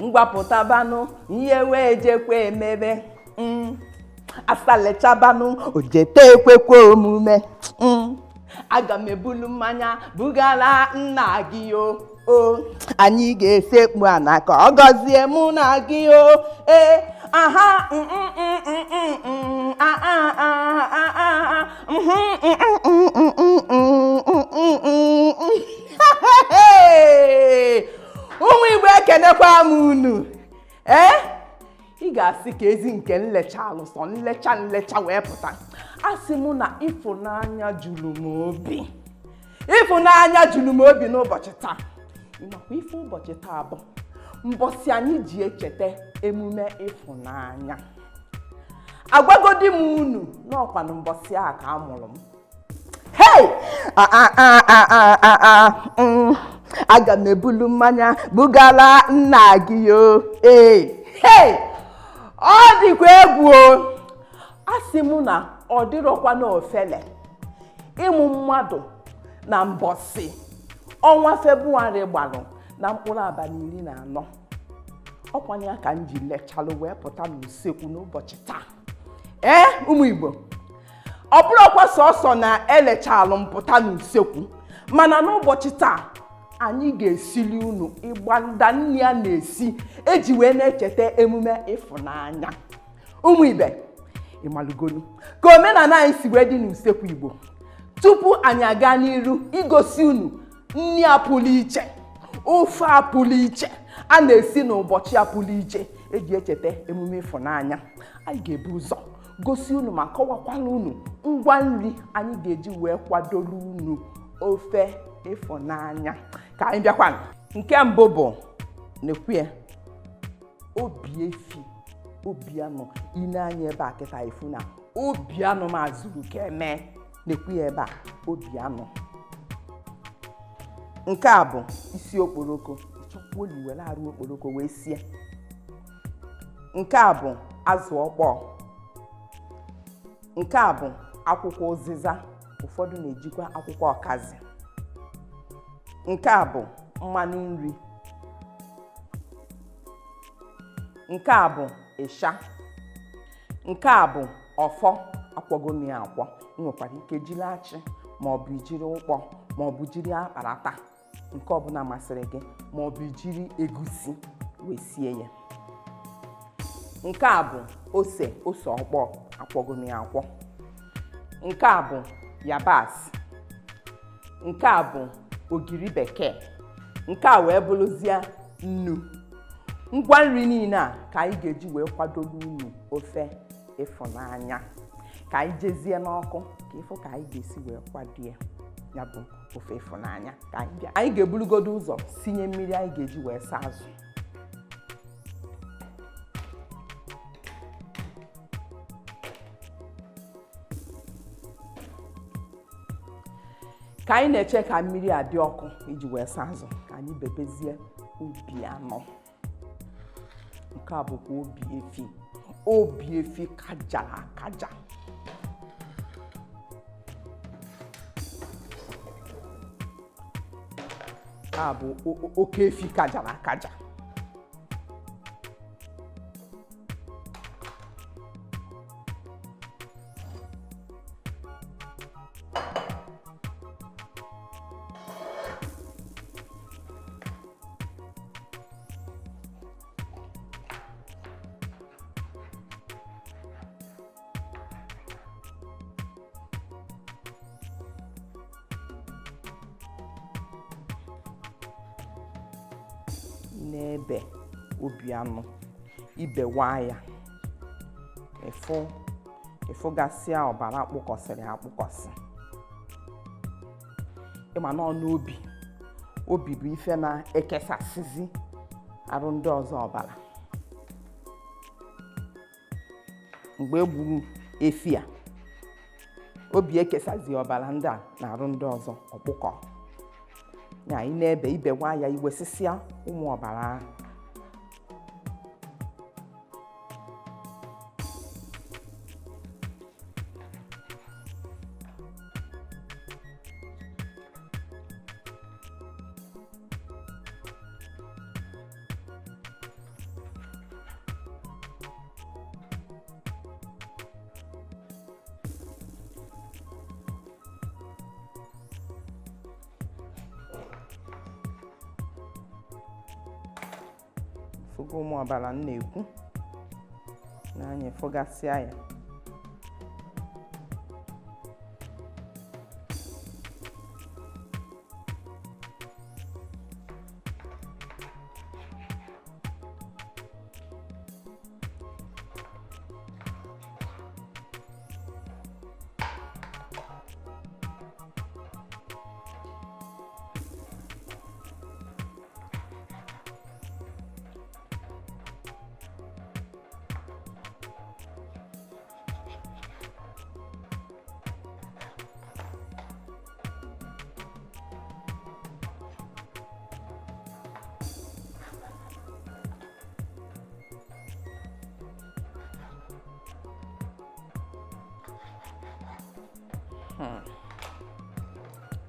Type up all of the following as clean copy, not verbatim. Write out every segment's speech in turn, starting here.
Ngwapụtabanụ ihe wee jekwa emebe. Asalechabanụ ojete ekwekwe omume. Aga m ebulu mmanya bugara nna gị o. O anyị ga-esekpu ana ka ọ gọzie mụ na gị o. Ee, aha, ụmụ Igbo, ekenekwa m unu. Ee, ị ga-asị ka ezi nke nlecha alụsọ nlecha nlecha wee pụta. Asị m na ịfụnanya juru m obi, ịfụnanya juru m obi n'ụbọchị taa. Ịmakwa ife ụbọchị taa bụ mbọsị anyị ji echeta emume ịfụnanya. Agwagodi m unu n'ọkwanụ mbọsị a ka a mụrụ m. Hei, aga m ebulu mmanya bugara nna gị o. Ee, hei, ọ dịkwa egwu o. Asị m na ọ dịrọkwa n'ofele ịmụ mmadụ na mbọsị ọnwa Febụwarị gbalụ na mkpụrụ abalị 14. Ọkwanye ya ka m ji lechalụ wee pụta n'usekwu n'ụbọchị taa. Ee, ụmụ Igbo, ọ bụrụkwa sọsọ na elechalụ m pụta n'usekwu, mana n'ụbọchị taa anyị ga-esili unu ịgbanda nri a na-esi eji wee na-echeta emume ịfụnanya. Ụmụ ibe, ịmalugonu ka omenala anyị si wee dị n'usekwu Igbo. Tupu anyị aga n'iru igosi unu nri a pụrụ iche, ofe a pụrụ iche a na-esi n'ụbọchị a pụrụ iche eji echeta emume ịfụnanya, anyị ga-ebu ụzọ gosi unu ma kọwakwala unu ngwa nri anyị ga-eji wee kwadoro unu ofe ịfụnanya. Ka anyị bịakwa. Nke mbụ bụ nekwe obi efi, obi anụ. Ile anya ebe a kịta ifu na obi anụ m azụrụ ka eme. Nekwe ebe a, obi anụ. Nke a bụ isi okporoko, ịchọkwa oli were arụ okporoko wee sie. Nke a bụ azụ ọkpọọ. Nke a bụ akwụkwọ ụzịza, ụfọdụ na-ejikwa akwụkwọ ọkazị. Nke a bụ mmanụ nri. Nke a bụ ịsha. Nke a bụ ọfọ, akwọgom ya akwọ. Ị nwekwara ike jiri achị maọbụ jiri ụkpọ maọbụ jiri akparata, nke ọbụla masịrị gị, maọbụ jiri egusi wee sie ya. Nke a bụ ose, ose ọkpọọ, akwọgom ya akwọ. Nke a bụ yabasị. Nke a bụ ogiri bekee. Nke a wee bụrụzie nnu. Ngwa nri niile a ka anyị ga-eji wee kwadoro unu ofe ịfụnanya. Ka anyị jezie n'ọkụ ka ịfụ ka anyị ga-esi wee kwado ya, ya bụ ofe ịfụnanya. Ka anyị bịa, anyị ga-eburugodo ụzọ sinye mmiri anyị ga-eji wee saa azụ. Ka anyị na-eche ka mmiri a dị ọkụ iji wee saa azụ, ka anyị bebezie obi anụ. Nke a bụkwa obi efi, obi efi kajara akaja. Nke a bụ oke efi kajara akaja. N'ebe obi anụ ibewa ya, ịfụgasịa ọbara akpụkọsịrị akpụkọsị. Ịma na ọnụ obi, obi bụ ife na-ekesasịzi arụ ndị ọzọ ọbara. Mgbe e gburu efi a, obi ekesazi ọbara ndị a na arụ ndị ọzọ ọkpụkọ. Ya ị na-ebe ibewa ya, iwesịsịa ụmụ ọbara ahụ. Fụgo ụmụ ọbara m na-ekwu na anyị fụgasịa ya.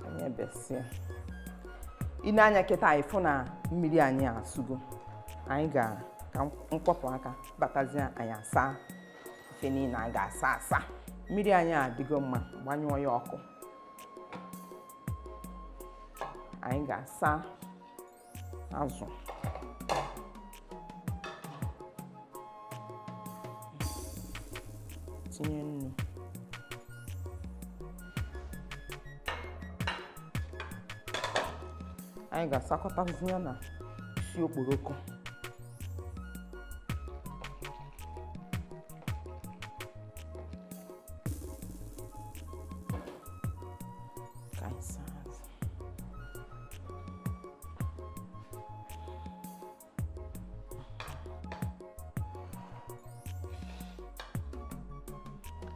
Anyị ebesia. I nee anya kịta, anyị fụ na mmiri anyị asụgo. Anyị ga ka nkwọpụ aka batazie, anyị asa ife niile a ga-asa asa. Mmiri anyị adịgo mma, gbanyụọ ya ọkụ. Anyị ga-asa azụ. Tinye nnu. Anyị ga-asakọtazi ya na isi okporoko. Ka anyị saa azụ.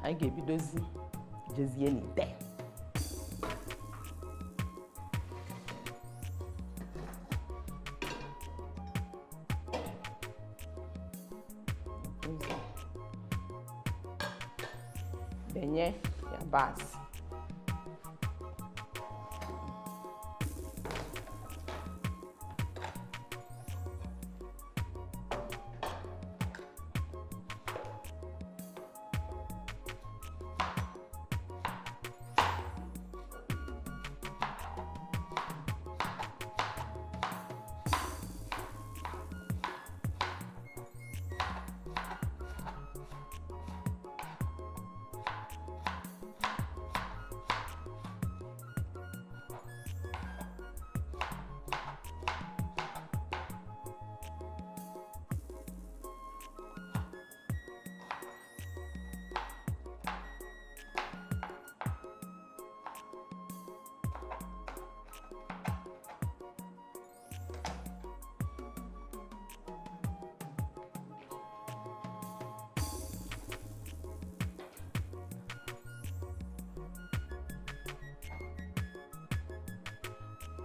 Anyị ga-ebidozi jezie n'ite. Benye yabasị.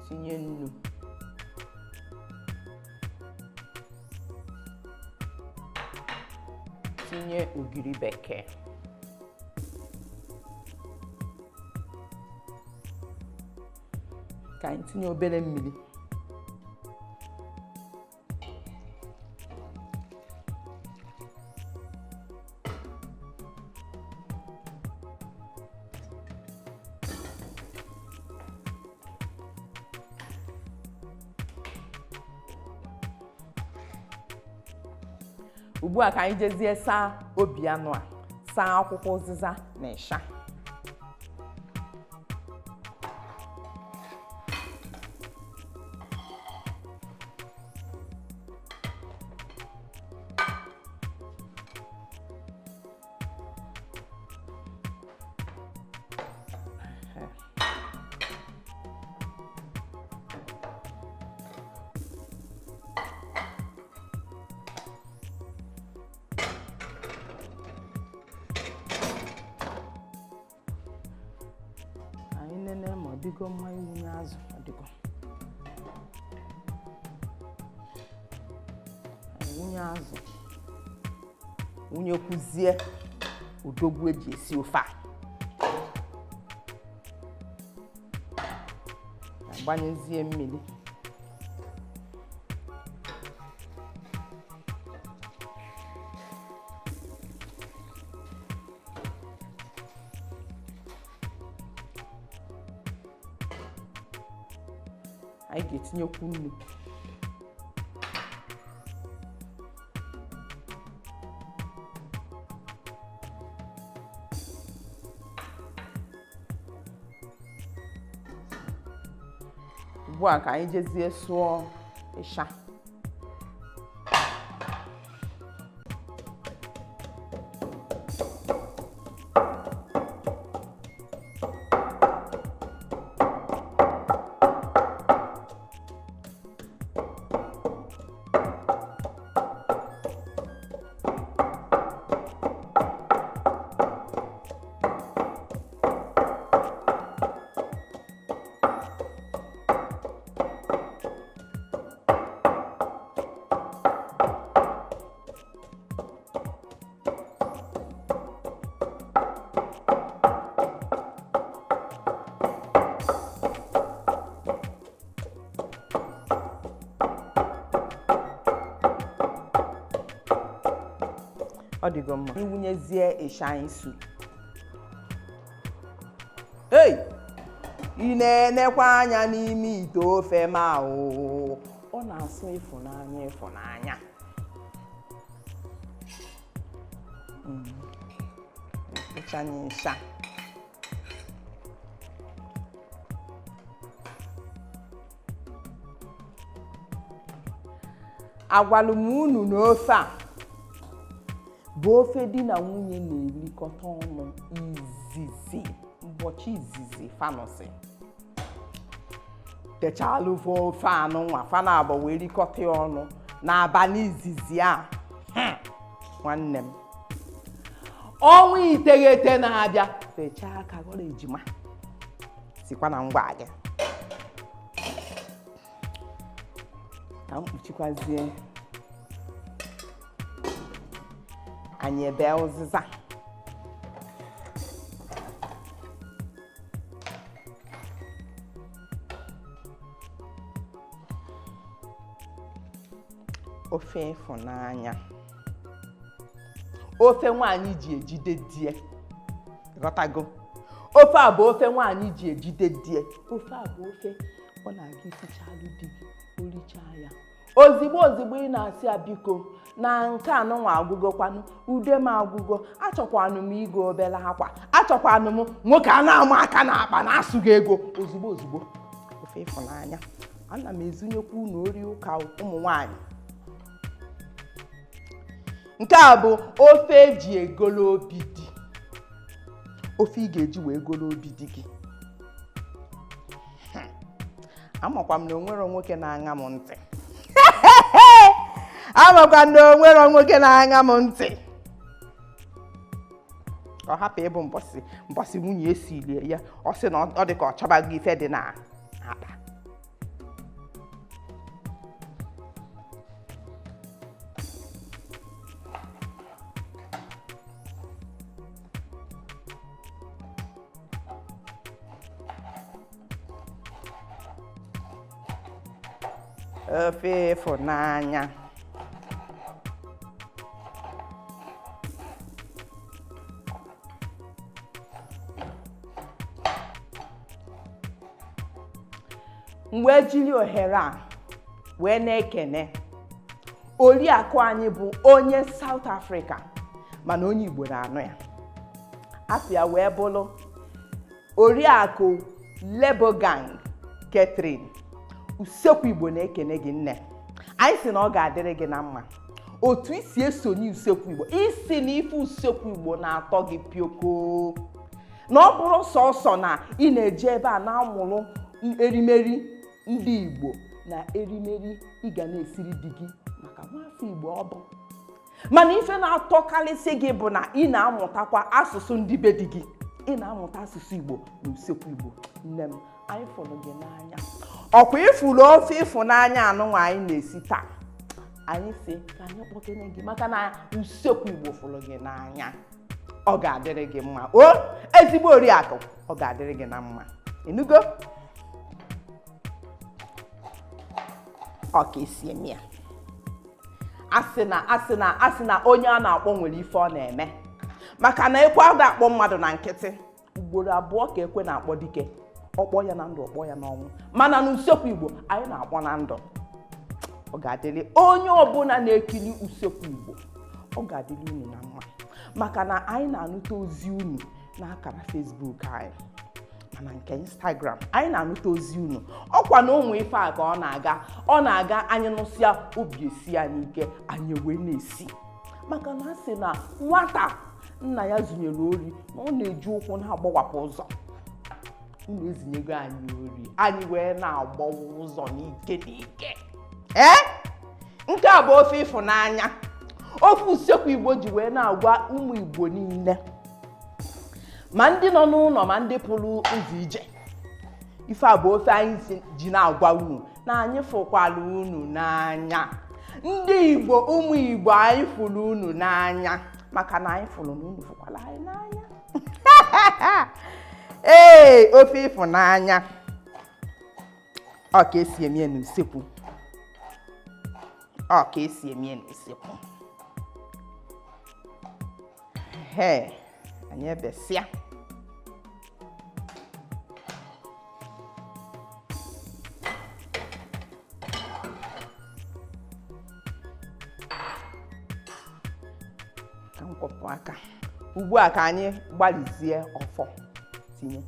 Tinye nnu. Tinye ogiri bekee. Ka anyị tinye obere mmiri. Ugbu a ka anyị jezie saa obi anụ a, saa akwụkwọ ụzịza na ịsha. Anyị nene ma ọ dịgo mma iwunye azụ, ọ dịgo. Anyị wunye azụ, wunyekwuzie odogwu eji esi ofe a. Agbanyezie mmiri. Anyị ga-etinyekwu nnu. Ugbu a ka anyị jezie sụọ ịsha. Ọ dịgo mma. Iwunyezie ịsha anyị su. Ei, ị na-enekwa anya n'ime ite ofe ma ọ na-asụ ịfụnanya ịfụnanya. Ịchanye ịsha. Agwalụ m unu na ofe a bụ ofe di na nwunye na-erikọta ọnụ izizi, ụbọchị izizi fanọsị techalụ ofe anụ nwa fana abụọ wee rikọta ya ọnụ n'abalị izizi a. Nwanne m, ọnwa iteghete na-abịa, fechaa aka ghọrọ ejima, sikwa na ngwa gị ka m kpuchikwazie anyị ebe ụzịza. Ofe ịfụnanya, ofe nwaanyị ji ejide die, ghọtago? Ofe a bụ ofe nwaanyị ji ejide die. Ofe a bụ ofe ọ na-aga isichalụ di gị, o richaa ya ozigbo ozigbo ị na-asị ya biko na nke anụnwa agwụgokwanụ, ude m agwụgo, achọkwanụ m igo obere akwa, achọkwanụ m nwoke a na-ama aka n'akpa na-asụghị ego ozugbo ozugbo. Ofe ịfụnanya. Ana m ezunyekwa unu ori ụka ụmụ nwaanyị. Nke a bụ ofe eji egolo obi di, ofe ị ga-eji wee golo obi di gị. Amakwa m na onwero nwoke na-aṅa m ntị. Amakwa m na onwero nwoke na-aṅa m ntị. Ka ọ hapụ ịbụ mbọsị mbọsị nwunye esilie ya, ọ sị na ọ dị ka ọ chọbaghị ife dị na akpa. Ofe ịfụnanya. M wee jiri ohere a wee na-ekene oriakụ anyị bụ onye South Africa, mana onye Igbo na-anụ ya. Afọ wee bụrụ oriakụ Lebogang Catherine. Usekwu Igbo na-ekene gị nne. Anyị sị na ọ ga-adịrị gị na mma. Otu isi esonye Usekwu Igbo, isi na ife Usekwu Igbo na-atọ gị pioko, na ọ bụrụ sọsọ na ị na-eje ebe a na-amụrụ erimeri ndị Igbo na erimeri ị ga na-esiri di gị maka nwafọ Igbo ọ bụ. Mana ife na-atọkarịsị gị bụ na ị na-amụtakwa asụsụ ndị be di gị, ị na-amụta asụsụ Igbo na Usekwu Igbo. Nne m, anyị fụrụ gị n'anya. Ọkwa ịfụrụ ofe ịfụnanya anụnwa anyị na-esi taa, anyị si ka anyị kpọkene gị maka na Usekwu Igbo fụrụ gị n'anya. Ọ ga-adịrị gị mma o, ezigbo oriakụ, ọ ga-adịrị gị na mma. Ịnụgo? Ọ ka esi eme ya. Asị na asị na asị na onye a na-akpọ nwere ife ọ na-eme, maka na ekwe ada akpọ mmadụ na nkịtị. Ugboro abụọ ka ekwe na-akpọ dike, ọkpọ ya na ndụ, ọkpọ ya n'ọnwụ. Mana n'Usekwu Igbo anyị na-akpọ na ndụ. Ọ ga-adịrị onye ọbụla na-ekiri Usekwu Igbo, ọ ga-adịrị unu na mma, maka na anyị na-anụta ozi unu n'akara Facebook anyị. Mana nke Instagram, anyị na-anụta ozi unu. Ọkwa na ụmụ ife a ka ọ na-aga, ọ na-aga. Anyị nụsịa, obi esi anyị ike, anyị wee na-esi, maka na a sị na nwata nna ya zụnyere ori na ọ na-eji ụkwụ na-agbawapụ ụzọ. Unu ezinyego anyị ori, anyị wee na-agbawa ụzọ n'ike n'ike. Ee, nke a bụ ofe ịfụnanya, ofe usekwu Igbo ji wee na-agwa ụmụ Igbo niile, ma ndị nọ n'ụlọ ma ndị pụrụ ụzọ ije. Ife a bụ ofe anyị ji na-agwa unu na anyị fụkwara unu n'anya. Ndị Igbo, ụmụ Igbo, anyị fụrụ unu n'anya, maka na anyị fụrụ na unu fụkwara anyị n'anya. Ee, ofe ịfụnanya, ọ ka esi eme n'usekwu, ọ ka esi eme n'usekwu. Ee, anyị ebesịa. Ka m kwọpụ aka ugbu a, ka anyị gbalizie ọfọ tinye.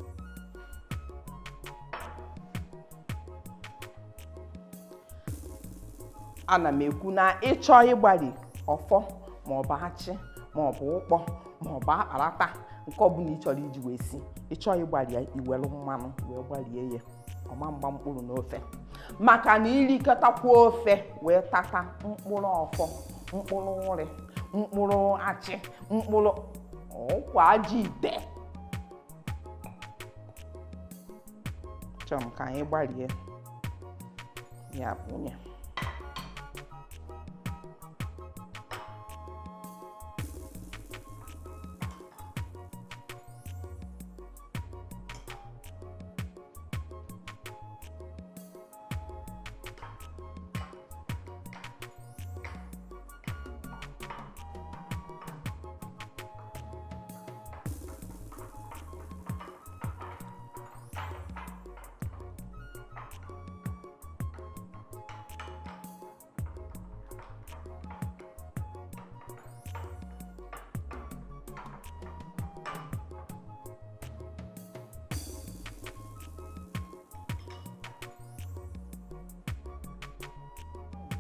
Ana m ekwu na ịchọ ịgbali ọfọ, maọbụ achị, maọbụ ụkpọ, maọbụ akparata, nke ọbụla ị chọrọ iji wee si, ịchọ ịgbali ya, iwelu mmanụ wee gbalie ya, ọma mgba mkpụrụ n'ofe, maka na irikọtakwa ofe wee tata mkpụrụ ọfọ, mkpụrụ ụrị, mkpụrụ achị, mkpụrụ ọkwa aja ite. Chọrọ m ka anyị gbalie ya nwunye.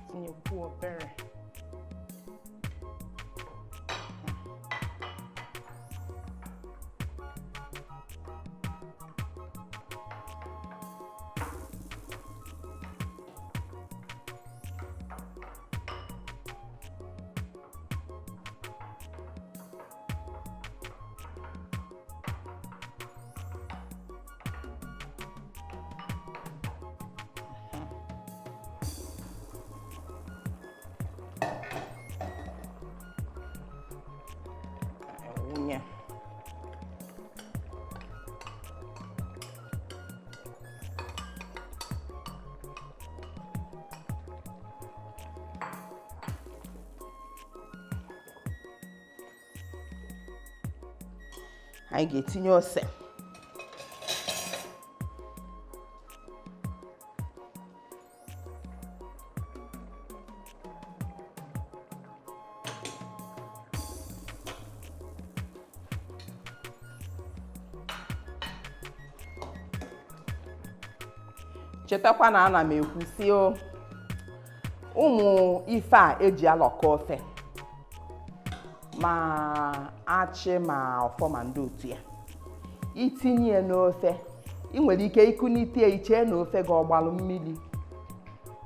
Tinyekwuo obere. Nwunye, anyị ga-etinye ose. Chetakwa na ana m ekwu si o ụmụ ife a eji alọkọ ofe, ma achị ma ọfọ ma ndị otu ya, itinye ya n'ofe, ị nwere ike ikunite iche na ofe gị ọgbalụ mmiri.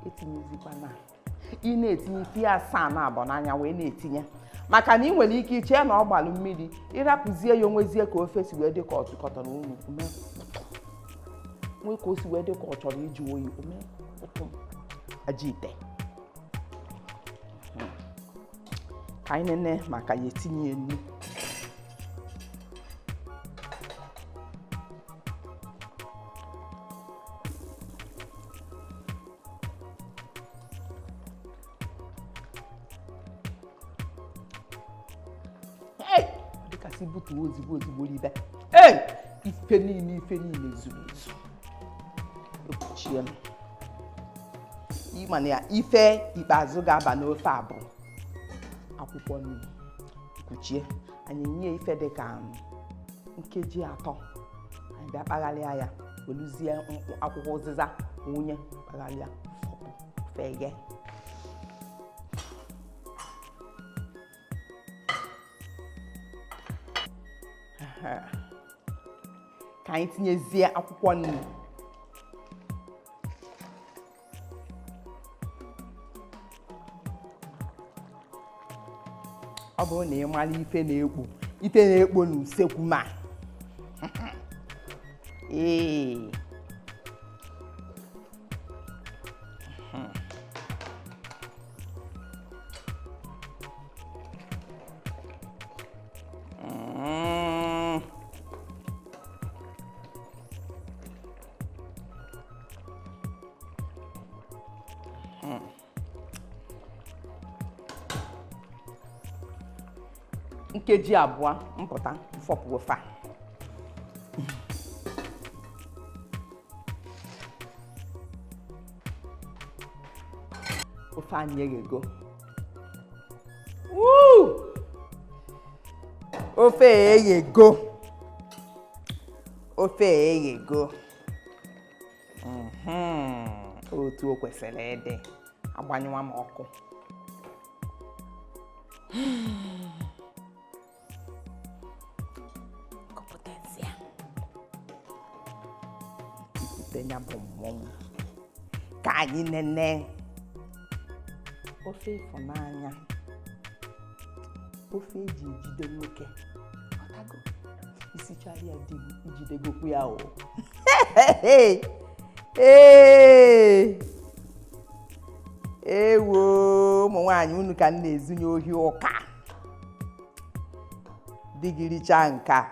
Etinyezikwana, ị na-etinye ife asaa na abụọ n'anya wee na-etinye, maka na ị nwere ike iche na ọ gbalụ mmiri, ịrapụzie ya, onwezie ka ofe si wee dị ka ọ tụkọtara unu ume, nwee ka o si wee dị ka ọ chọrọ ịjụ oyi ome ụtụ aja ite. Ka anyị nene maka ya etinye nnu. Hey! Dịkasị butuo ozigbo ozigbo ribe. Ee, ife niile, ife niile zuru ezu. Ekpuchie m. Ịma na ya ife ikpeazụ ga-aba n'ofe a bụ akwụkwọ nri. Kwuchie, anyị nye ife dị ka nkeji 3. Anyị bịa kpaghalịa ya, weluzie akwụkwọ ụzịza wụnye, kpaghalịa, fọpụ fege. Ka anyị tinyezie akwụkwọ nri. Ọ bụrụ na ị mara ife na-ekpo, ife na-ekpo n'usekwu ma ee, nkeji 2 mpụta fọpụ ofe a. Ofe anyị eghego. Ofe eghego, ofe eghego. Otu o kwesịrị ịdị. Agbanyụwa m ọkụ. Ya bụ mmọnwụ ka anyị nene ofe ịfụnanya, ofe eji ejide nwoke. Ọtago isichara ya di m, ijidegokwu ya o. Ee, ewo ụmụ nwaanyị unu ka m na-ezunye ohi ụka. Di gị richaa nka,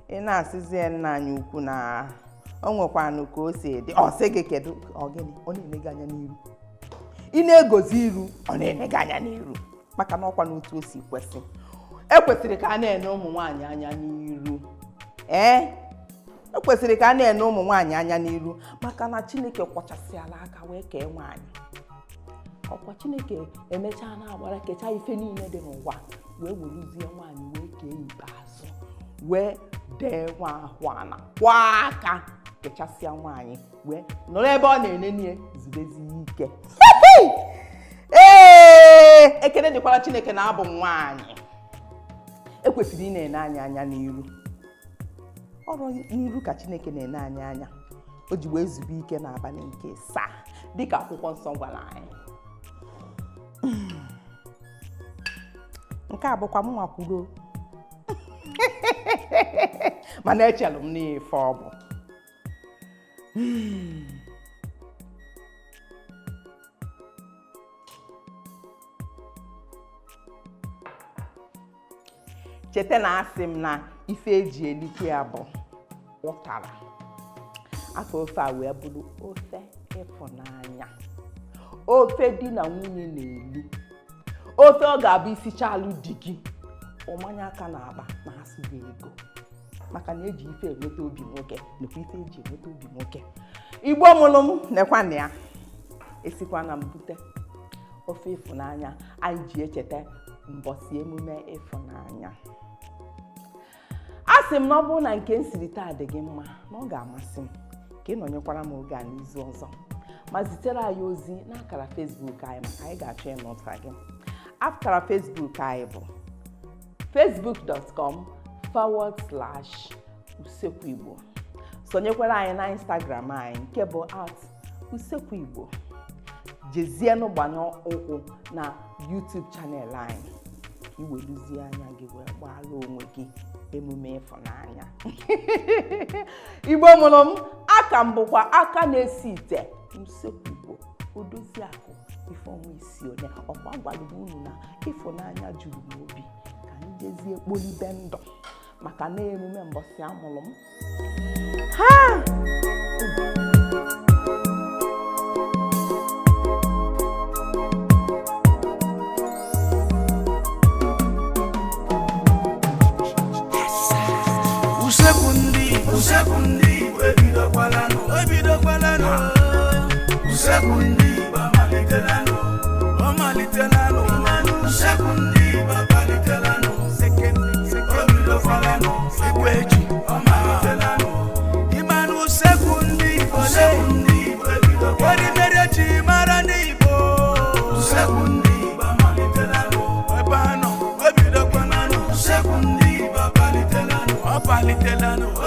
ị na-asịzi ya nna anyị ukwu na o nwekwanụ ka o si dị, ọ sị gị kedu ọ gịnị, ọ na-ene gị anya n'iru. Ị na-egozi iru, ọ na-ene gị anya n'iru, maka na ọkwa n'otu o si kwesị. Ekwesịrị ka a na-ene ụmụ nwaanyị anya n'iru. Ee, ekwesịrị ka a na-ene ụmụ nwaanyị anya n'iru, maka na Chineke kwọchasịala aka wee kee nwaanyị. Ọkwa Chineke emechaa na-agbara kechaa ife niile dị n'ụwa, wee weruzie nwaanyị wee kee ikpeazụ, wee dee nwa ahụ ana kwa aka kechasịa nwaanyị, wee nọrọ ebe ọ na-enenie zubezi ike. Ee, ekele dịkwara Chineke na abụ nwaanyị. Ekwesịrị ị na-ene anyị anya n'iru. Ọrụ n'iru ka Chineke na-ene anyị anya. O ji wee zube ike n'abalị nke 7 dịka akwụkwọ nsọ gwara anyị. Nke a bụkwa m nwakwuro, mana echere m n'ife ọ bụ. Cheta na asị m na ife eji elikwe ya bụ ụtara. Afọ ofe a wee bụrụ ofe ịfụnanya, ofe di na nwunye na-eli, ofe ọ ga-abụ isichalụ di gị ụmanya aka na-akpa na-asụ gị ego, maka na eji ife enweta obi nwoke, nekwa ife eji enweta obi nwoke. Igbo mụrụ m nekwana ya, esikwa na mbute ofe ịfụnanya anyị ji echeta mbọsị emume ịfụnanya. A sị m na ọ bụrụ na nke m siri taa dị gị mma, na ọ ga-amasị m ka ị nọnyekwara m oge a n'izu ọzọ, ma zitere anyị ozi n'akara Facebook anyị, maka anyị ga-achọ ịnụta gị. Akara Facebook anyị bụ facebook.com/usekwuigbo. Sonyekwara anyị na Instagram anyị nke bụ @usekwuigbo. Jezienụ gbanye ụkwụ na YouTube channel anyị ka ị weluzie anya gị wee gbaara onwe gị emume ịfụnanya. Igbo mụrụ m, aka m bụkwa aka na-esi ite n'usekwu Igbo, Odoziakụ Ifeọma Isione. Ọkwa gwara m unu na ịfụnanya juru m obi. Ka anyị jezie kpolibe ndụ maka na emume mbọsị amụrụ m. Ha! Usekwu ndị Igbo, usekwu ndị Igbo ebidokwalanụ, ebidokwalanụ. Usekwu ndị Igbo amalitelanụ, ọ malitelanụ. Usekwu ndị Igbo amalitelanụ, o bidokwalanụ. Ekwe eji, ọ malitelanụ. Amalitelanụ.